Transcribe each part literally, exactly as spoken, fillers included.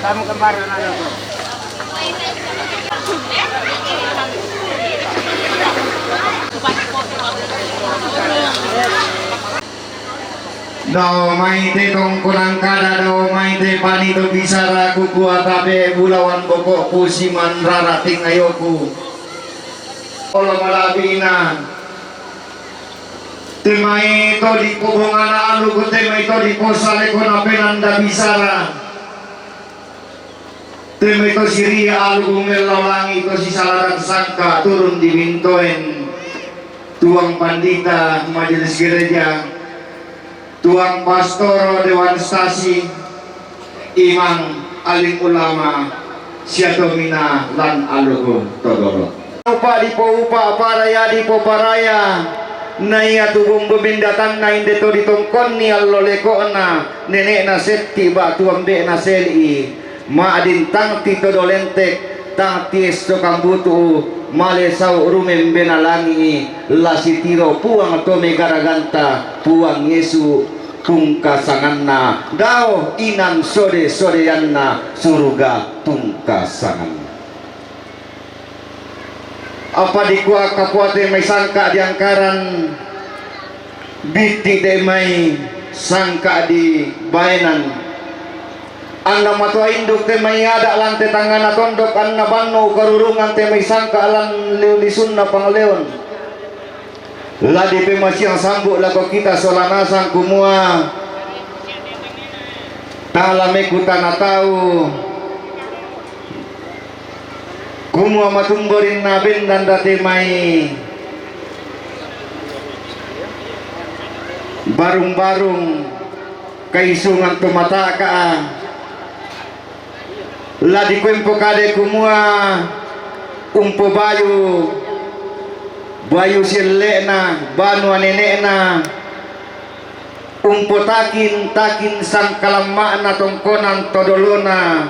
Kamu kemarin ada tuh. Dao mai te tongkonan kada, dao mai te panito bisara, kukua tabe bulawan boko pusi manrara tingayoku. Olo malabina. Te mai to di pobongana aluku, te mai to di posalekona penanda bisara. Te mai to siria aluku mellau langi to sisaladan sangka turun di bintoen. Tuang Pandita Majelis Gereja, Tuang Pastoro Dewan Stasi, Imang, Alim Ulama, sia tomina lan aluku todolo. Upa di poupa, paraya di poparaya, na ia tu bombo mendatanna inde to ditongkonni allo lekona, nenekna setti batu ambe'na seli. Ma'din tang ti todo lentek, tang ti esso kambutu, male sau rumembena langi, la sitiro Puang to megaraganta, Puang Yesu tungka sanganna, dao inan sode-sodeanna suruga tungka sanganna. Apa dikua kapua te mai sangka diangkaran, bitti te mai sangka dibaenan. Anna matua induk te mai ada lan te tangngana tondok, anna banno karurungan te mai sangka lan liu-lisunna pangleon. La dipemasiang sambu lako kita sola nasang kumua, tala mekutana tau, kumua matumborinna bendan date mai barung-barung kaisungan to mataka. La dikuempo kade kumua umpobayu, bayu sielle'na, banua nene'na, umpotakin-takin sangkalamma'na tongkonan todolona,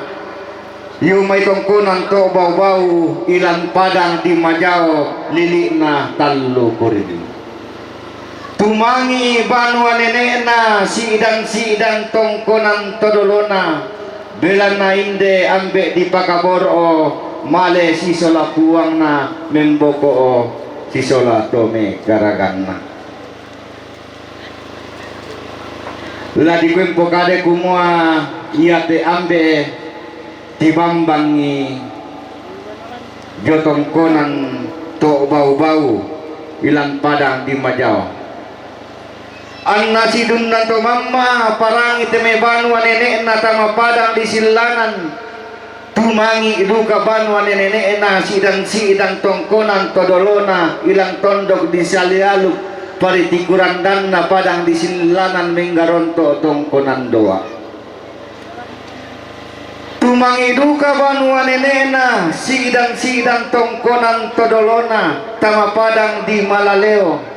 iu mai tongkonan to bau-bau ilan padang di majao lili'na tallu kurini. Tumangi banua nene'na si'dan-si'dan tongkonan todolona, belanna inde ambe dipakaboro'o male sisola puangna memboko'o sisola to megaraganna. La dikuempo kade kumua iate ambe tibambangi jo tongkonan to bau-bau ilan padang di majao. Anna sidunna to mamma parangi te mai banua nene'na tama padang di sillanan. Tumangi duka banua nene'na si'dan-si'dan tongkonan todolona ilan tondok di salialuk paritikurandanna padang di sillanan menggaronto tongkonan doa. Tumangi duka banua nene'na si'dan-si'dan tongkonan todolona tama padang di malaleo.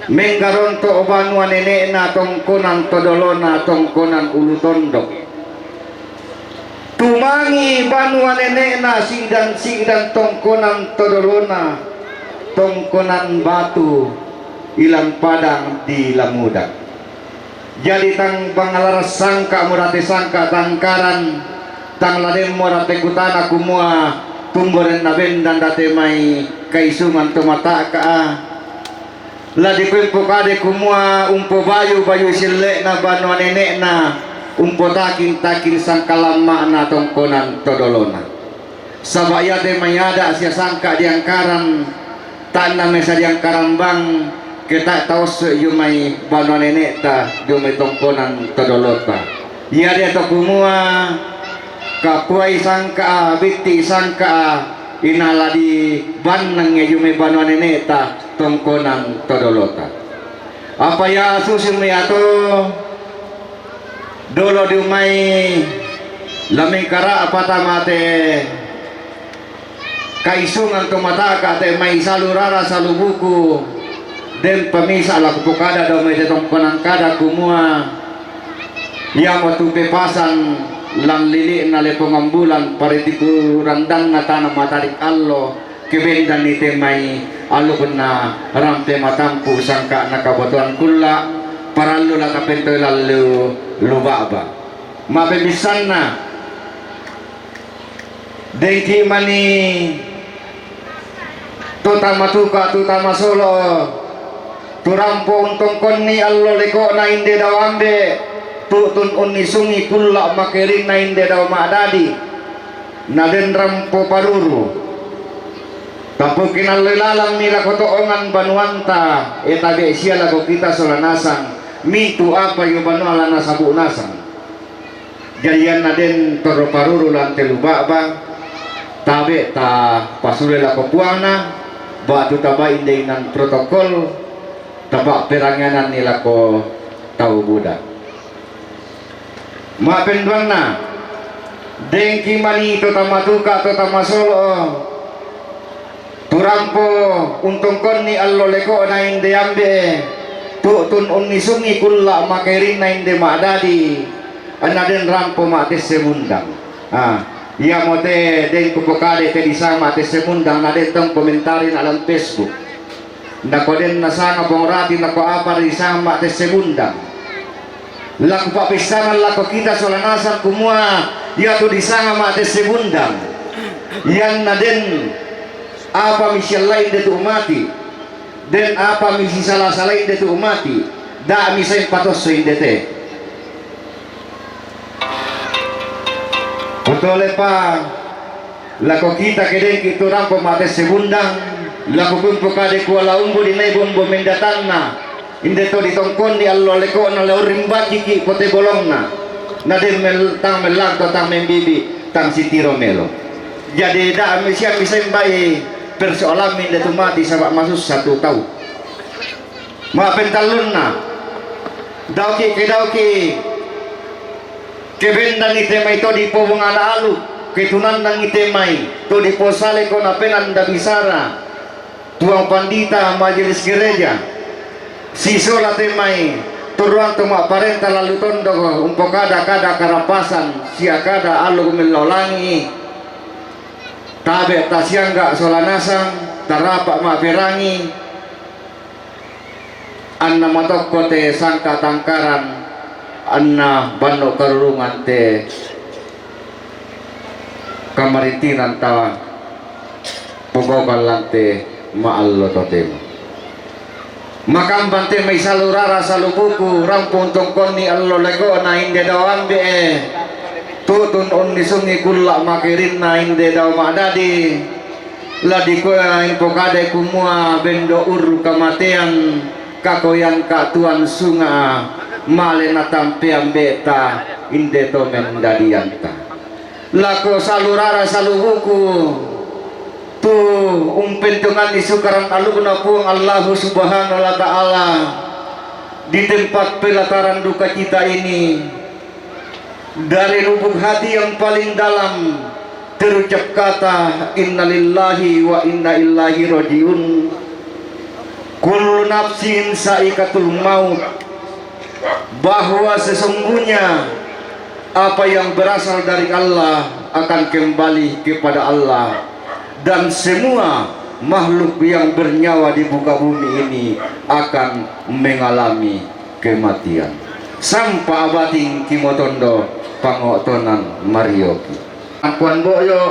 Menggaronto banua nene'na tongkonan todolona tongkonan ulu tondok. Tumangi banua nene'na si'dan-si'dan tongkonan todolona tongkonan batu ilan padang di lamudak. Jadi tang bangalaras sangka murate sangka tangkaran, tang lademmo rate kutana kumua tumborenna bendan date mai kaisungan to mataka. La dikuempo kade kumua umpobayu-bayu sielle'na banua nene'na, umpotakin-takin sangkalamma'na tongkonan todolona. Saba iate mai ada sia sangka diangkaran, tanna mai sadiangkaran bang, ke ta taosso io mai banua nene'ta io mai tongkonan todolota. Iade to kumua kapuai sangka, bitti sangka, inala di bannang io mai banua nene'ta tongkonan todolota. Apa ia susi mai ato dolo diumai lamengkara apa tamate kaisungan to mataka te mai salu rara salu buku. Den pamisa la kupokada dao mai te tongkonan kada kumua, iamo tu pepasan lan lili'na lepongan bulan paritiku randanna tana matarik allo, kebendani te mai alukna rampe matampu sangka'na kabotoan kulla, parallu la tapentoi lallu luba'ba. Mapembissanna Dengki mani tu tama tuka tu tama solo, tu rampo untongkonni allo leko'na inde dao ambe', tu'tun unnisungi kulla' makerinna inde dao ma'dadi, na den rampo paruru. Tappu kinalloi lalammi lako to'ongan banuanta, e tabe' sia lako kita sola nasang, mintu' apa io banua la nasabu' nasang. Jadi ianna den torro paruru lan te lu ba'ba, tabe' ta pasule lako puangna, ba'tu tabai inde inan protokol, tapa'perangiananni lako tau buda. Ma'penduanna, dengki mani to tamatuka to tamasolo, tu rampo untongkonni allo leko'na inde ambe', tu'tun unnisungi kulla' makerinna inde ma'dadi, anna den rampo ma'tesse mundang. Ah, iamote den kupokade te disanga ma'tesse mundang, na den tong komentari na lan Facebook. Nako den nasanga bongrati nako apa disanga ma'tesse mundang. Laku pa'bissanan lako kita sola nasang kumua iatu disanga ma'tesse mundang, ianna den apa misiallai inde tu mati, den apa misisala-salai inde tu mati, da' misaing patosso inde te. Kutolepa lako kita ke dengki tu rampo ma'tesse mundang, lako kumpokade kuala umbu dinai bombo mendatanna, inde to ditongkonni allo leko'na lao rimbakiki pote bolongna, na den mel-, tang mellanto, tang membibi, tang sitiro melo. Jadi da' misiang misaing bai persoalammi inde tu mati saba' masussa tu tau. Ma'pentallunna, dauki ke dauki ke bendangi te mai to dipobungana alu, ke tunannangi te mai to diposaleko napenanda bisara, tuang pandita majelis gereja, sisola te mai torroanto ma'parenta lalu tondoko umpokada-kada karapasan sia kada allo gumellao langi, tabe' tasiangga sola nasang, tarapa' ma'perangi, anna matokko te sangka tangkaran, anna banno karurungan te kamarintinan ta pogaukan lan te ma'allo totemo. Makamban te mai salu rara salu buku, rampo untongkonni allo leko'na inde dao ambe'e, tu'tun unnisungi kulla' makerinna inde dao ma'dadi, la dikua impokade kumua bendo urru kamatean, kakoyangka tuan sunga male natampean be'ta inde to mendadianta. Lako salu rara salu buku, tu umpentunganni sukaran alukna Puang Allahu Subhanahu wa Ta'ala di tempat pelataran duka cita ini, dari lubuk hati yang paling dalam terucap kata innalillahi wa inna ilaihi rajiun. Kullu nafsin sa'iqatul maut, bahwa sesungguhnya apa yang berasal dari Allah akan kembali kepada Allah, dan semua makhluk yang bernyawa di muka bumi ini akan mengalami kematian. Sampa abating kimotondo pango'tonan marioki. Ampuan Bo'yo,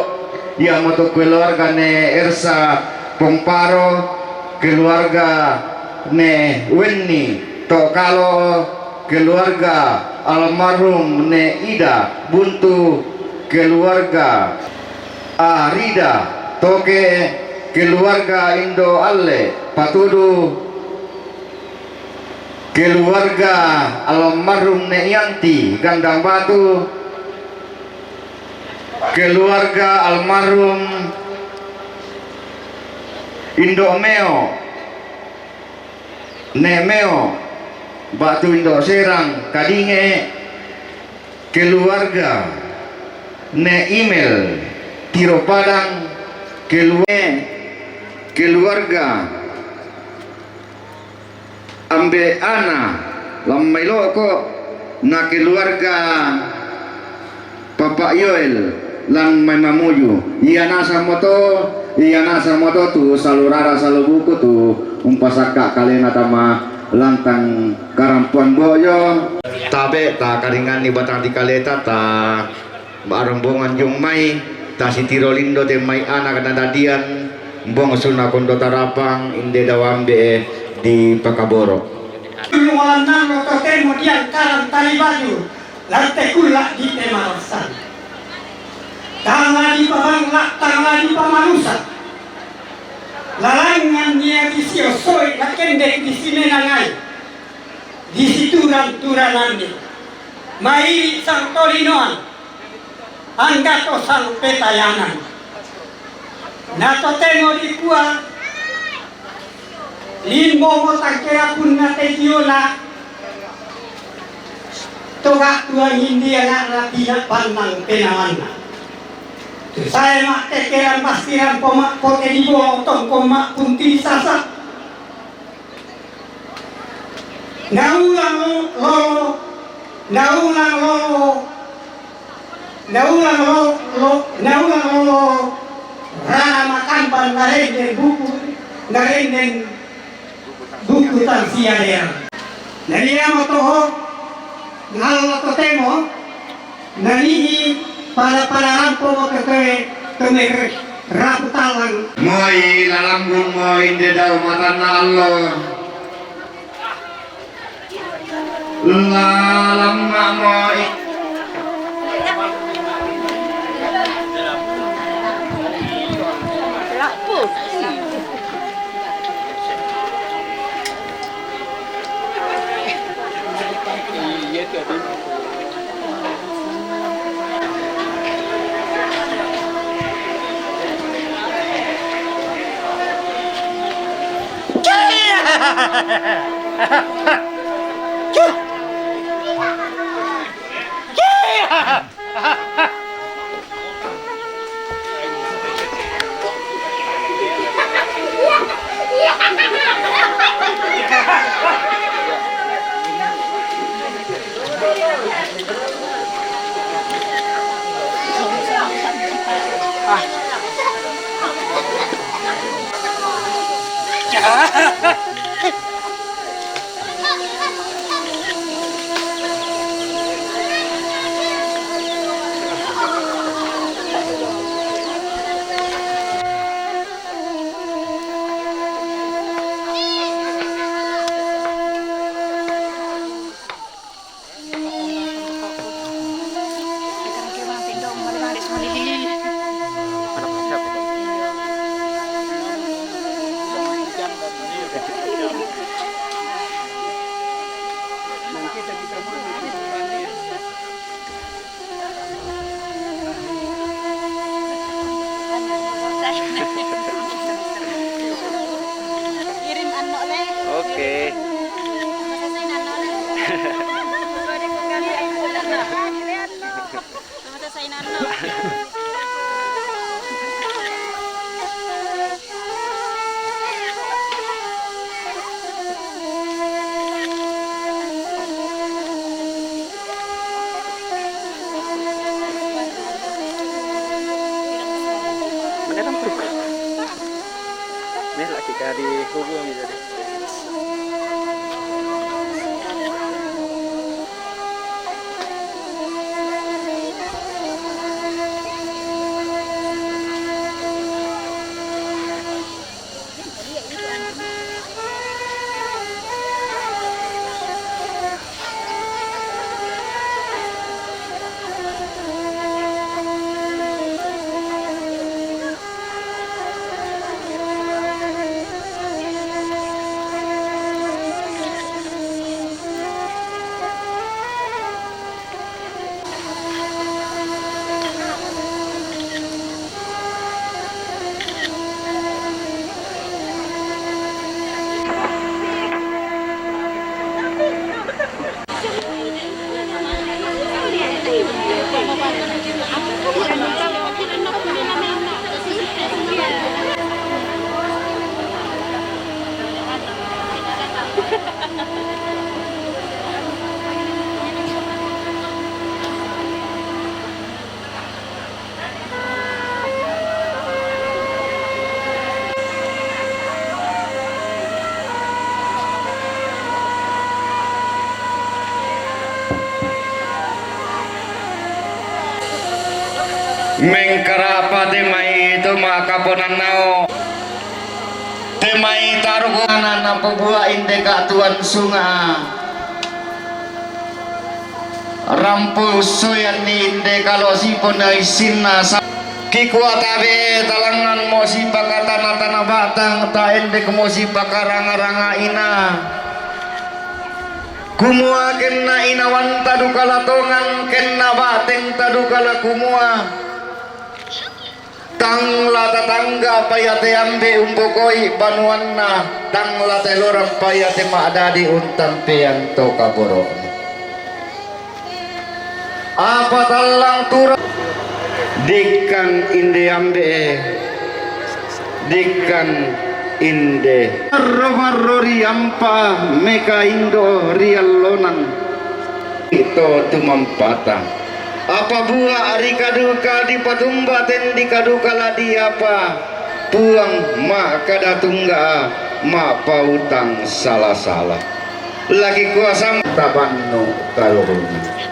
iamoto keluarga ne Ersa Pomparo, keluarga ne Wenni Tokalo, keluarga almarhum ne Ida Buntu, keluarga Arida Toke, keluarga Indo Alle Patudu, keluarga almarhum ne Yanti Gandang Batu, keluarga almarhum Indo Meo, ne Meo, batu Indo Serang Kadinge, keluarga ne Imel Tiro Padang, kelu-, keluarga Ambe' Ana lan mai Lo'ko, na keluarga Papa Yoel lan mai Mamuju. Ia nasang moto, ia nasang moto tu salu rara salu buku tu umpasakka kalena tama lantang karampuan Bo'yo. Tabe' ta karinganni batang dikaleta ta ma'rombongan jummai. Tasitiro lindo te mai anak nadadian, bongsu nakondo tarapang, inde dawambe e di pakaboro. Lumolannan lo totemo diangkaran tali baju, lante kulla di pemalasan. Tala di pabangla, tala di pamalusa. Lalangan nia di siosoi, lakendek di simenangai. Di situran-turananni. Mairi sang tolinoan. Anggato sang petayanan. Na totemo dikua, limbo mo tangkerapunna te Ziona, toga tuangindia na pina pannang penawanna. Tu sae ma tekeran pastiran poma kote di bolo tongkon ma punti di sasa. Naulang lolo, naulang lolo, naulang lolo, naulang lolo, rara makamban narenden buku, narenden buku tang sia dea. Nani amo toho, ngallo totemo, Nanihi pada-pada rampo mo ke, ke, ke me-, rapu tallang. Moi lalambung mo inde dao matanna allo. Lalamma mo i- Kirim anno le. Oke. Sama selesai anno le. Sama selesai anno. Menerang truk. Nih lagi kali hubung jadi. Mengkarapa te mai to makaponannao. Te mai taruku anana pabua inde ka tuan sunga. Rampu soyan ni inde kalo sipona isinna sa-, kikuatabe talangan mo sipakatana-tana batang ta endek mo sipakaranga-ranga ina. Kumua kenna inawan tadukala tongan, kenna bateng tadukala kumua. Tang la tatangga paya te ambe umbokoi banuanna, tang la te lorang paya te ma'dadi untampeang to kaboro'na. Apa tallang tura-, dikkan inde ambe, dikkan inde. Marro-marro riampa meka indo riallonan. To tumampata. Apa bua rikaduka dipatumba ten dikaduka la diapa, Puang ma'kada tungga, ma'pautang sala-sala. Lagi kuasa tabannu kaloruni.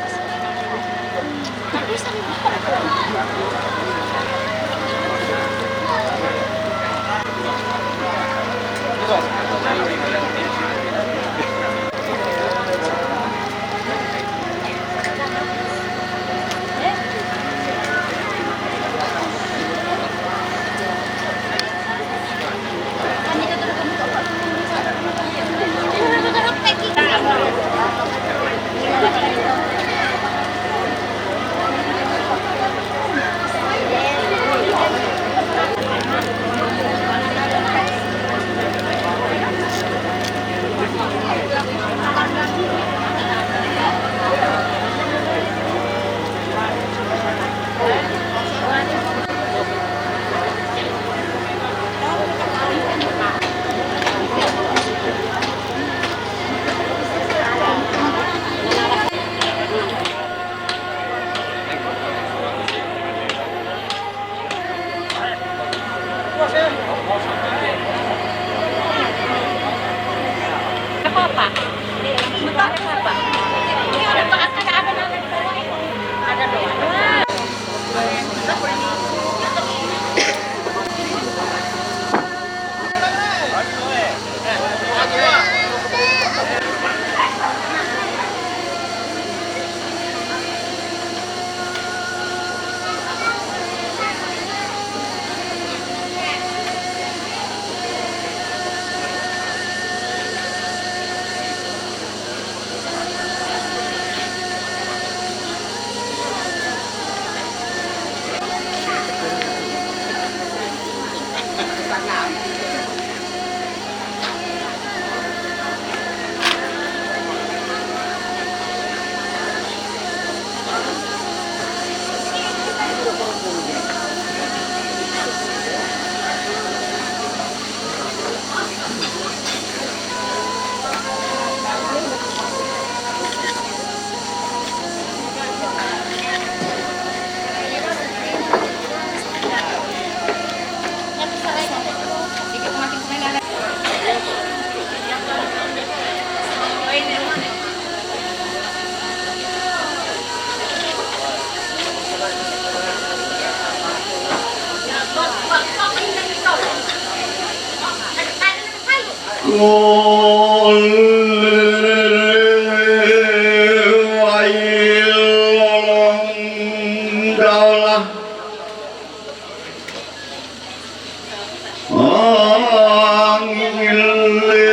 Angin le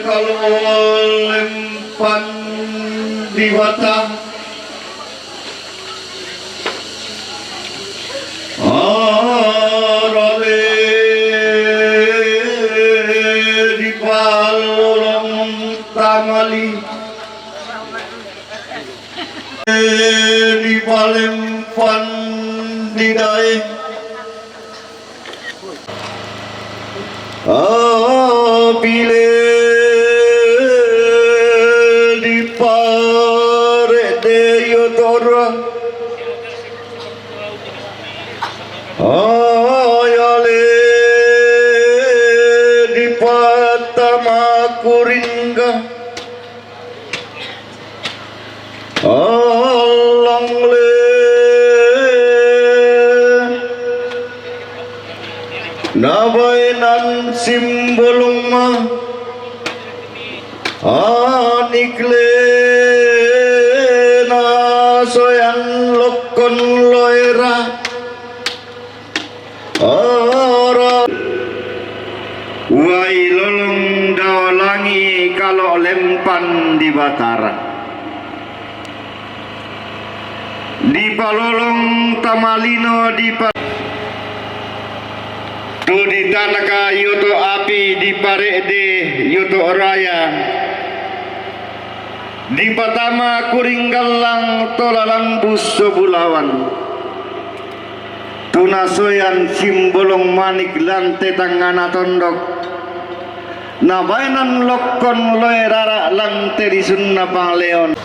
kalolempan di bata. Arale di palolong tamali. Di palempan di dae. Apile di pare de yotora. Ayale di patama kuringga. Allang le Nabaenan Simbolong ma, anik lena soyan lokkon loera, ara. Wailolong dao langi kalo lempan di Batara. Dipalolong tama lino dipa-, tu ditanaka ioto api diparekde ioto raya. Dipatama kuring gallang to lalambus so bulawan. Tu nasoyan Simbolong manik lan te tangngana tondok. Nabaenan lokkon loe rarak lan te lisunna pangleon.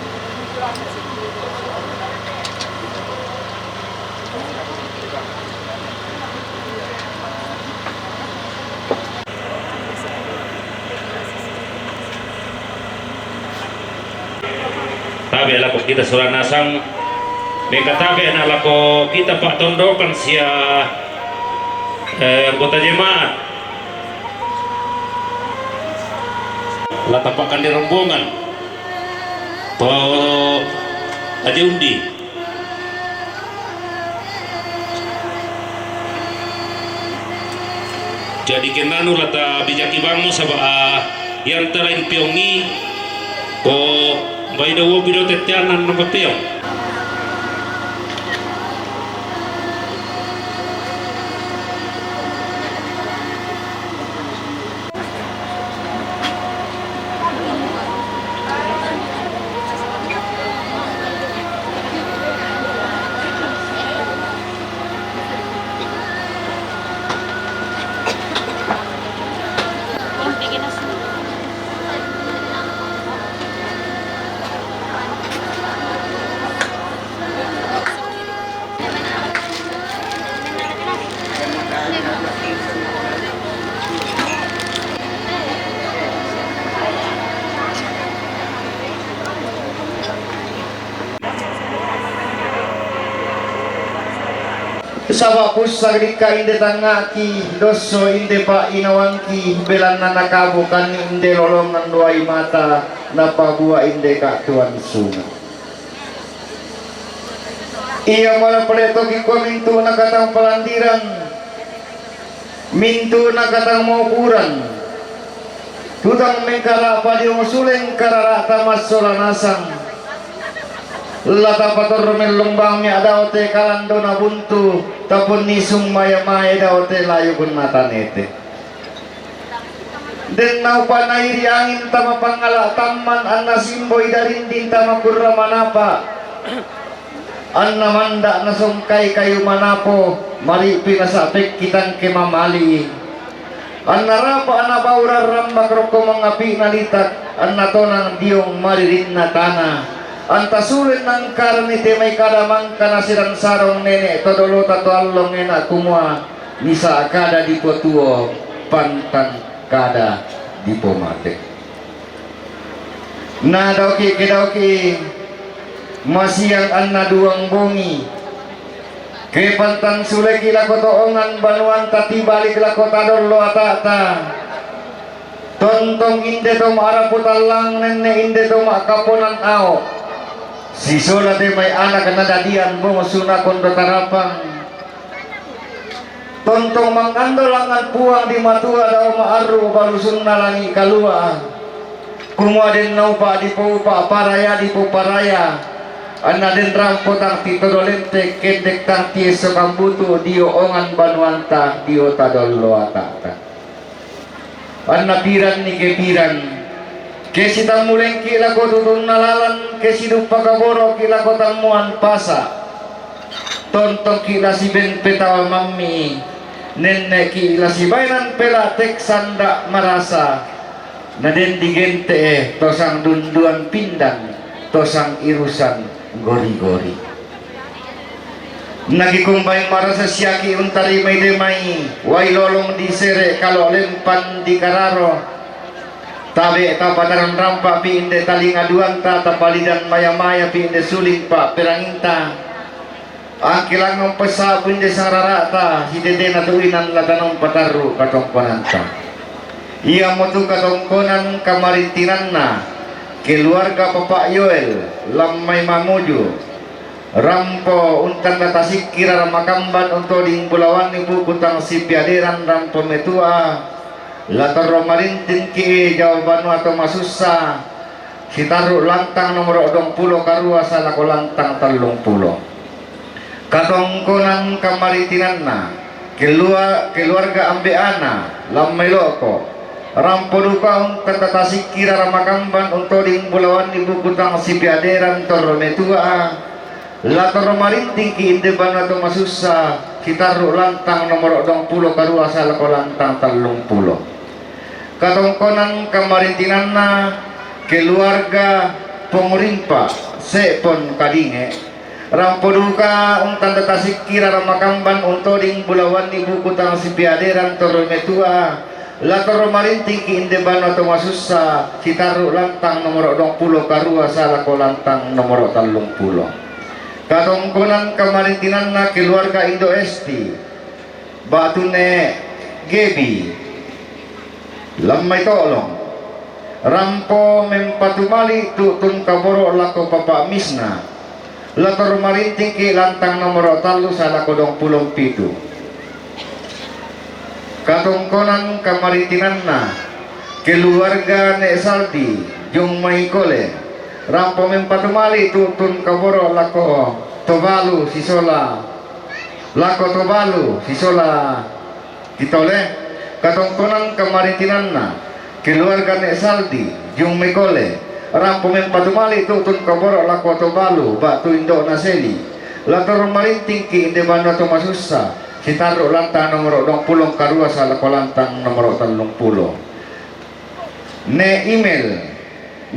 Tabe lako kita sola nasang, meka tabe na lako kita pa'tondokan sia, eh, anggota jemaat. La tapakan di rombongan to aja undi. Jadi kennanu la tabijaki bangmo saba, ah, yang terain piongi ko bai dawo pido tetteanan napa peong. Saba pussang dikka inde tangnga'ki, dosso inde pa'inaoangki, belanna nakabukanni inde lolongan duai mata, napabua inde ka'tuan sunga. Ia mala pale toki kua mintu'na katang palandiran, mintu'na katang maupuran, tutang mengkala padiong suleng karara tamassola nasang. La tapatorro mellombangmi adao te kalandona buntu, tapunnisung maya-maya dao te layu bunna tanete. Den naupa nairi angin tama pangngala tamman, anna simboi darinding tama kurra manapa. Anna manda nasongkai kayu manapo, mari'pi nasa'pekki tangke mamali. Anna rapa ana bau rarrambak rokko mangapi'na litak, anna tonang diong maririnna tana. Anta sulen nangkarani te mai kada mangka nasirang sarong nene' to dolota to allong ena kumua, misa' kada dipotuo, pantang kada dipomate. Na daoki ke daoki masiang anna duang bongi, ke pantang suleki lako to ongan banuanta tibalik lako tadollo ata'ta. Tontong inde to ma'rapu tallang, nenne' inde to ma'kaponan ao'. Sisola te mai anak nadadian bongsu nakondro tarapang. Tontong mangngando langngan Puang di matua dao ma'arru balusunna langi kalua. Kumua den naupa dipoupa, paraya dipoparaya. Anna den rampo tang titodo lente, kendek tang tiesso kambutu dio ongan banuanta, dio tadollo ata'ta. Anna piranni ke piran, ke sitammulengki lako tutunna lalan, ke siduppa kaboro'ki lako tammuan pasa. Tontongki la siben petawa mammi, nenne'ki la sibaenan pela tek sanda marasa, na den digente'e tosang dunduan pindang, tosang irusan gori-gori. Nakikumbai marasa siaki untarimai demai, wai lolong disere kalo lempan dikararo. Tabe tapatarang rampa pi inde talinga duanta, tapalidan maya-maya pi inde suling pa peranginta. Angkilangngang pessa'bu inde sangrara'ta, sitetena tu inan la tanaung patarru' katongkonanta. Iamotu katongkonan kamarintinanna keluarga Papa Yoel, lammai Mamuju, rampo untanda tasikki rara makamban untoding bulawanni buku tang sipiaderan rampo metua, la torro marintingki Jawa Banua to masussa, sitarru' lantang nomoro duangpulo karua salako lantang tallungpulo. Katongkonan kamarintinanna kelua-, keluarga Ambe' Ana, lammai Lo'ko, rampo duka untanda tasikki rara makamban untoding bulawanni buku tang sipiaderan torro metua, la torro marintingki inde banua to masussa, sitarru' lantang nomoro duangpulo karua salako lantang tallungpulo. Katongkonan kamarintinanna keluarga Pong Rimpa, Se'pon Kadinge, rampo duka untanda tasikki rara makamban untoding bulawanni buku tang sipiaderan torro metua, la torro marintingki inde banua to masussa, sitarru' lantang nomoro duangpulo karua salako lantang nomoro tallungpulo. Katongkonan kamarintinanna keluarga Indo Esti, batu Ne' Gebi, lammai To'long, rampo mempatumali tu'tun kaboro' lako Papa Misna, la torro marintingki lantang nomoro tallu salako duangpulo pitu. Katongkonan kamarintinanna keluarga Ne' Saldi, Jummai Kole, rampo mempatumali tu'tun kaboro' lako Tobalu sisola, lako Tobalu sisola Kitole. Katongkonan kamarintinanna keluarga Ne' Saldi, Jummai Kole, rampo mempatumali tu'tun kaboro' lako Tobalu batu indo'na Seli, la torro marintingki inde banua to masussa, sitarru' lantang nomoro duangpulo karua salako lantang nomoro tallungpulo. Ne' Imel,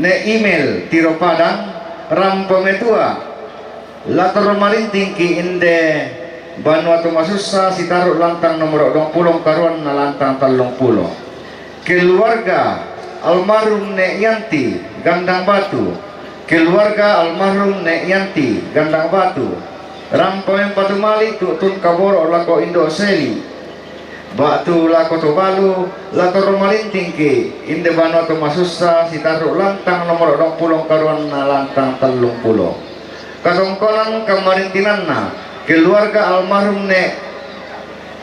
Ne' Imel Tiro Padang, rampo metua, la torro marintingki inde banua to masussa, sitarru' lantang nomoro duangpulo karuanna lantang tallungpulo. Keluarga almarhum Ne' Yanti, Gandang Batu, keluarga almarhum Ne' Yanti, Gandang Batu, rampo mempatumali tu'tun kaboro' lako indo' Seli batu lako Tobalu, la torro marintingki inde banua to masussa, sitarru' lantang nomoro duangpulo karuanna lantang tallungpulo. Katongkonan kamarintinanna keluarga almarhum Ne'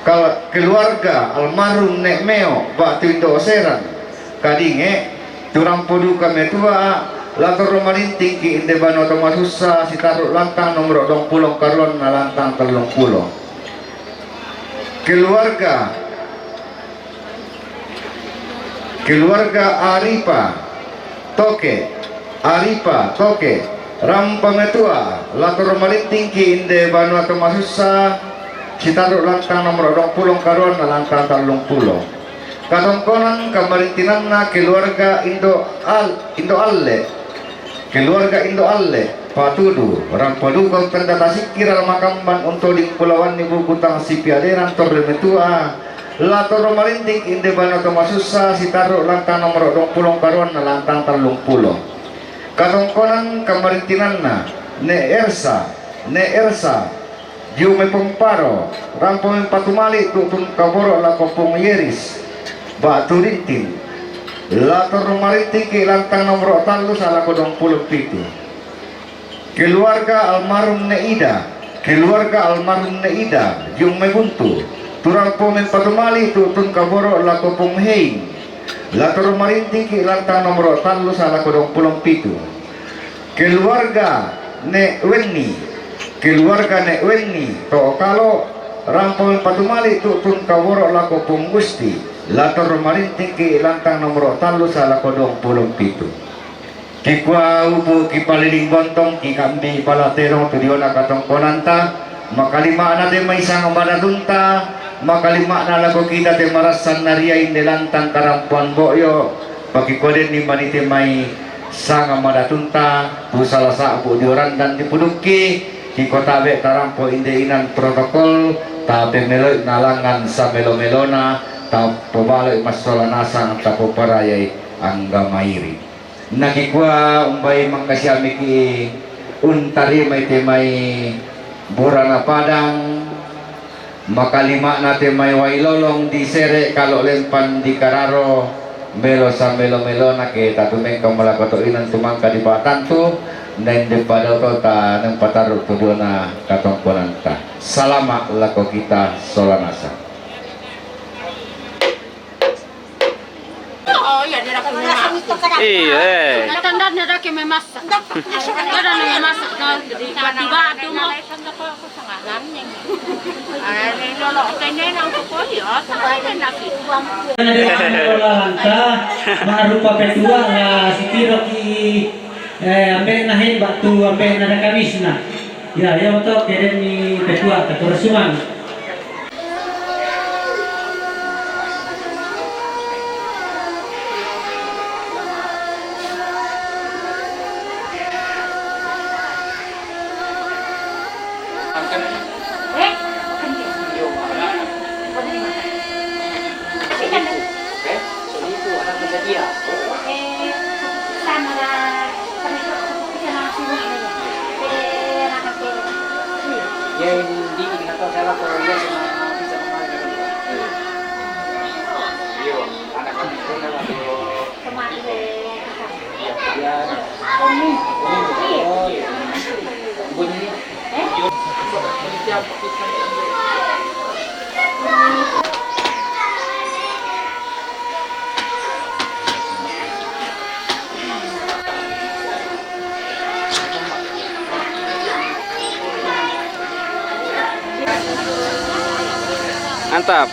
kal-, keluarga almarhum Ne' Meo batu indo' Serang Kadinge, tu rampo duka metua, la torro marintingki inde banua to masussa, sitarru' lantang nomoro duangpulo karuanna lantang tallungpulo. Keluarga, keluarga Aripa Toke, Aripa Toke, rampo metua, la torro marintingki inde banua to masussa, sitarru' lantang nomoro duangpulo karuanna lantang tallungpulo. Katongkonan kamarintinanna keluarga Indo Al-, Indo Alle, keluarga Indo Alle Patudu, rampo duka untanda tasikki rara makamban untoding bulawanni buku tang sipiaderan torro metua, la torro marintingki inde banua to masussa, sitarru' lantang nomoro duangpulo karuanna lantang tallungpulo. Katongkonan kamarintinanna Ne' Ersa, Ne' Ersa Jummai Pong Paro, rampo mempatumali tu'tun kaboro' lako Pong Yeris batu Rinting, la torro marintingki lantang nomoro tallu salako duangpulo pitu. Keluarga almarhum Ne' Ida, keluarga almarhum Ne' Ida Jummai Buntu, tu rampo mempatumali tu'tun kaboro' lako Pong Hein, la torro marintingki lantang nomoro tallu salako duangpulo pitu. Keluarga Ne' Wenni, keluarga Ne' Wenni To'okalo, rampo mempatumali tu'tun kaboro' lako Pong Gusti, la torro marintingki lantang nomoro tallu salako duangpulo pitu. Kikua upu' kipaliling bontong, kikambi pala terong tu diona katongkonanta, makalima'na te mai sanga madatunta, makalima'na lako kita te marassan naria inde lantang karampoan bo'yo, pakikua denni mani te mai sanga madatunta, tu sala sa'bu dio randan dipudukki, kikua tabe' tarampo inde inan protokol, tapemeloi nalangngan samelo-melona, tapobaloi massola nasang, tapoparayai anggamairi. Nakikua umbai mangkasiamiki untarimai te mai Burana Padang, makalima'na te mai Wailolong di Sere, kalo lempan di Kararo, melo samelo-melona ke tatumengka mulako to inan tumangka di patantu, nainde pada otota nang pataru tu duana katongkonanta. Salama lako kita sola nasang. Oh, iya, dia akan memasak. Iya, eh. Tandanya dia akan memasak. Dia akan memasak, no. Jadi, tiba-tiba ada mau. Ada yang lolok, ada yang nangkuk, oh iya, ada yang nasi. Ada yang lolok, langkah, baru papetua lah, si Tiro ki, eh, ambe nahin batu, ambe nada kamisna. Ya, ya, untuk kirim ni petua, ketua Suman. Ya, ini di, ini atau saya lapor dia sama bisa kemarin. Iya, anak kami itu kan waktu kemarin. Iya, iya. Oh, iya. Oh, iya. Bunyi. Eh? Bunyi siapa? Mantap.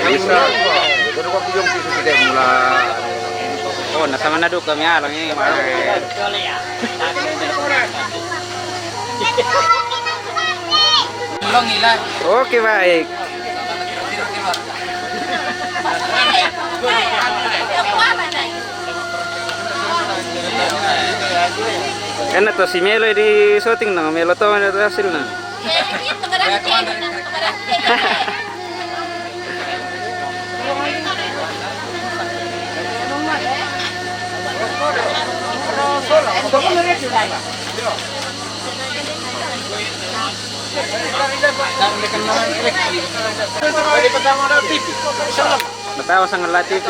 Bisa. Oh, nasa mana duka mi alang ini, mana? Oke, baik. Enak tuh si Melo di syuting, no, Melo tuh mana tuh hasilnya. Betawa sangat la T V.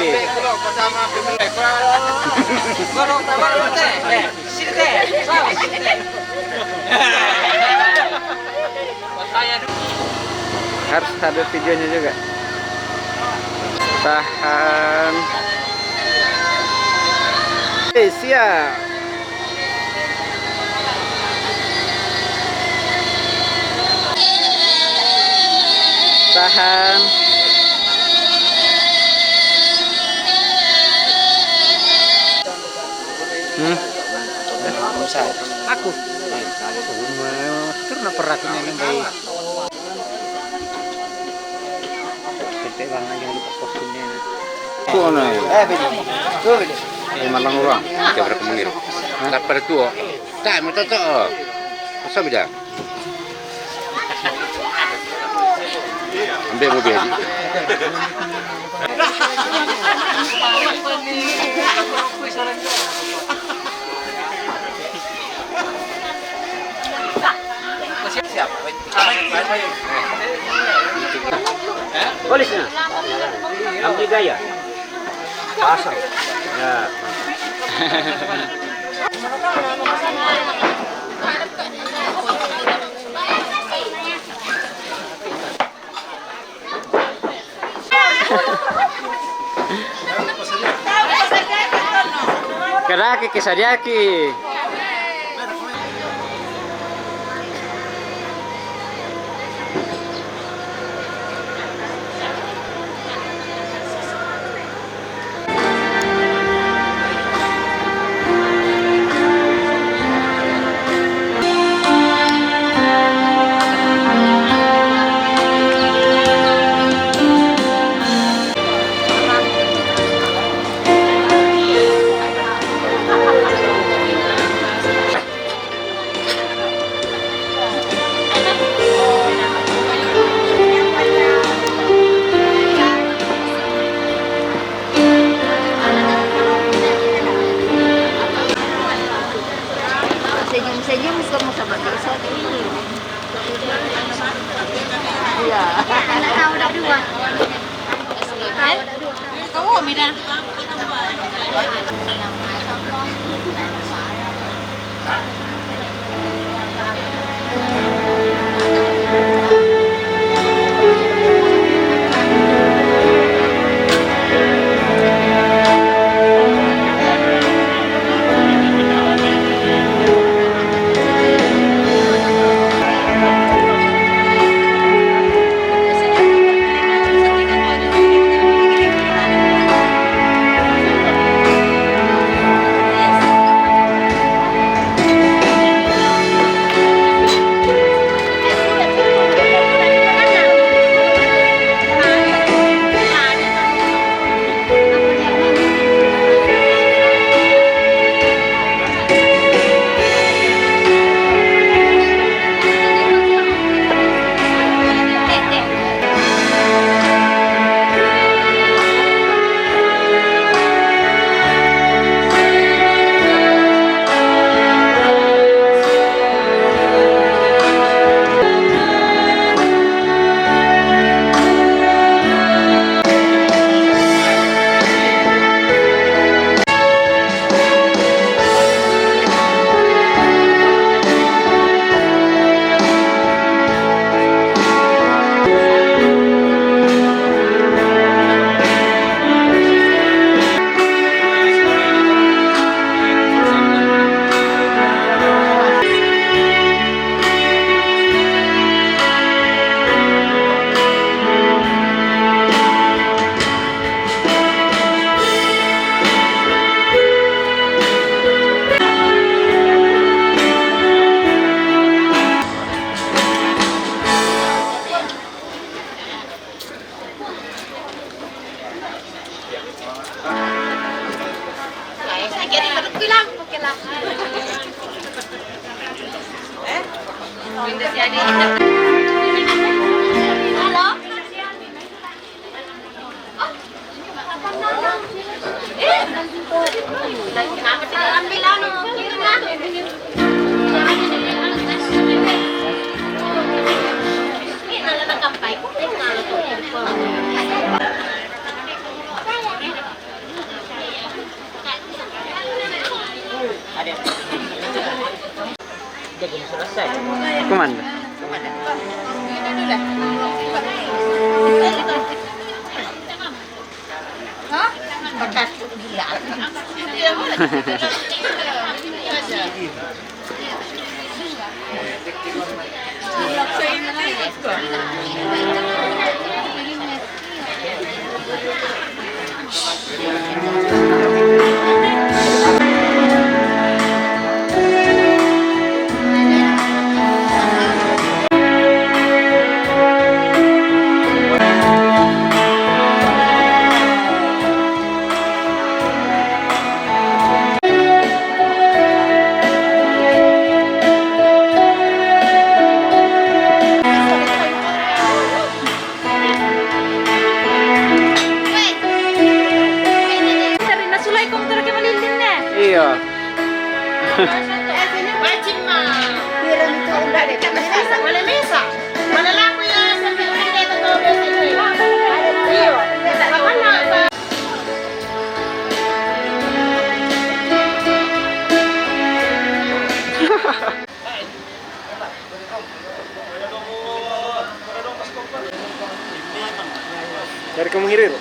Harus ada videonya juga. Tahan. Eh, siap. Tahan. Hmm? Aku. Karena perakunya yang baik. Tete bang, jangan lupa kostumnya. Tuo na. Eh, beda. Tuo beda. Eh, malang orang. Kita berapa menit? Hah? Lapar tuo. Tak, mau toto. Masa beda? Ambil mobil haji. Polisnya. Ambil gaya. Pasang. Ya. Kadaki kisadiaki. Kuman. Dari nasulay ko motor ke malilin ne. Iyo. Bacin ma. Wala mesa. Wala laku ya sambil ada itu tahu biasa itu. Iyo. Apa nak? Dari kamu hirir.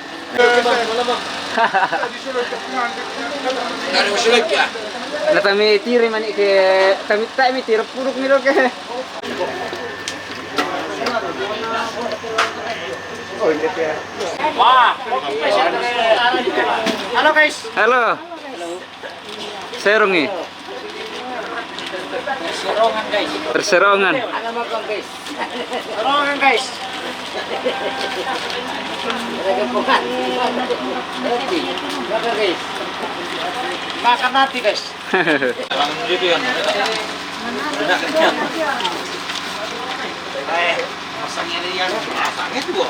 Na tami tiri mani ke, tami tak mi tiri puruk mi ke. Wah. Halo guys. Halo. Serong eh. Serongan guys. Perserongan. Anak magang guys. Serongan guys. Ada gempukan. Roti. Makan guys. Makan nanti guys. Dalam gitu ya. Udah kenyang. Eh, masangnya ini yang masangnya tuh.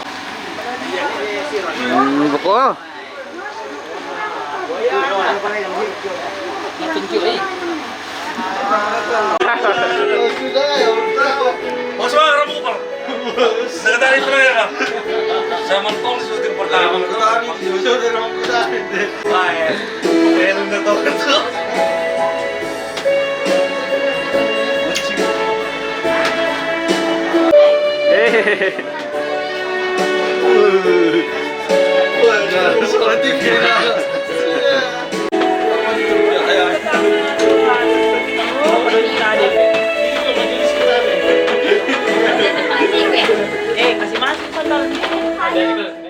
Hmm, buko. Masuk lah, Rabu, Pak. Saya tadi pernah ya, Kak? Saya mentok di syuting pertama. Wah, ya. Saya udah tahu tuh. Hehehe. Eh, kasih masuk, Tonton.